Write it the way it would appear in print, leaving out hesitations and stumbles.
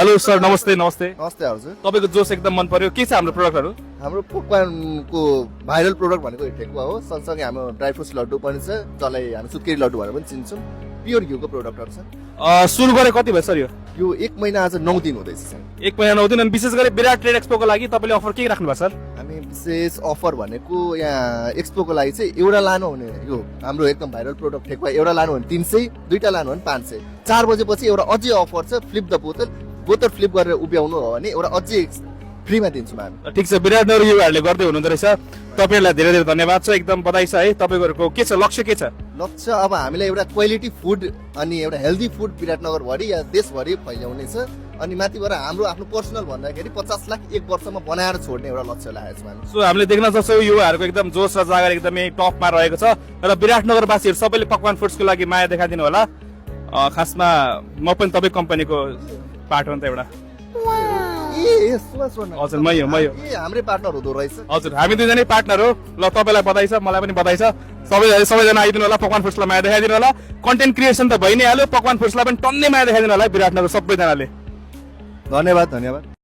Hello sir, नमस्ते नमस्ते। नमस्ते हजुर। तपाईको जोस एकदम मन पर्यो। के छ हाम्रो प्रोडक्टहरु? हाम्रो पकवानको भाइरल प्रोडक्ट भनेको ठेकुवा हो। सँगसँगै हाम्रो ड्राई फ्रुट्स लड्डु पनि छ, जसलाई हामी सुत्केरी लड्डु भनेर पनि चिन्छौँ। प्योर घिउको प्रोडक्टहरु छ। सुरु गरे कति भयो सर यो? यो 1 महिना आज 9 दिन हुँदैछ सर। 1 महिना 9 दिन। अनि विशेष गरी विराट ट्रेड एक्सपोको लागि तपाईले अफर के राख्नु भएको सर? हामी विशेष अफर भनेको यहाँ एक्सपोको लागि चाहिँ एउटा लानु भने यो हाम्रो एकदम भाइरल प्रोडक्ट ठेकुवा एउटा लानु भने 300, दुईटा लानु भने 500। 4 बजेपछि एउटा अझै अफर छ, फ्लिप द बोतल फ्लिप गरेर उभ्याउनु हो भने एउटा अझै फ्रीमा दिन्छौँ हामी। ठीक छ, विराटनगर युवाहरूले गर्दै हुनुहुँदो रहेछ। तपाईहरुलाई धेरै धेरै धन्यवाद छ, एकदम बधाई छ है। तपाईहरुको के छ लक्ष्य, के छ लक्ष्य? अब हामीलाई एउटा क्वालिटी फुड अनि एउटा हेल्दी फुड विराटनगरभरि या देशभरि फैलाउने छ। अनि माथिबाट हाम्रो आफ्नो पर्सनल भन्दाखेरि 50 लाख 1 वर्षमा बनाएर छोड्ने एउटा लक्ष्य लागेको छ हामी। सो हामीले देख्न सक्छौँ युवाहरूको एकदम जोस र जागर एकदमै टपमा रहेको छ र विराटनगरवासीहरू सबैले पकवान फुड्सको लागि माया देखाइदिनु होला। खासमा म पनि तपाईँ कम्पनीको पार्ट हो नि त एउटा। हजुर, मै हो। हाम्रै पार्टनर हुँदो रहेछ। हजुर, हामी दुईजनै पार्टनर हो। ल, तपाईँलाई बधाई छ, मलाई पनि बधाई छ। सबैजना आइदिनु होला, पकवान फुड्सलाई माया देखाइदिनु होला। कन्टेन्ट क्रिएसन त भइ नै हाल्यो, पकवान फुड्सलाई पनि टन्नै माया देखाइदिनु होला विराटनगर सबैजनाले। धन्यवाद।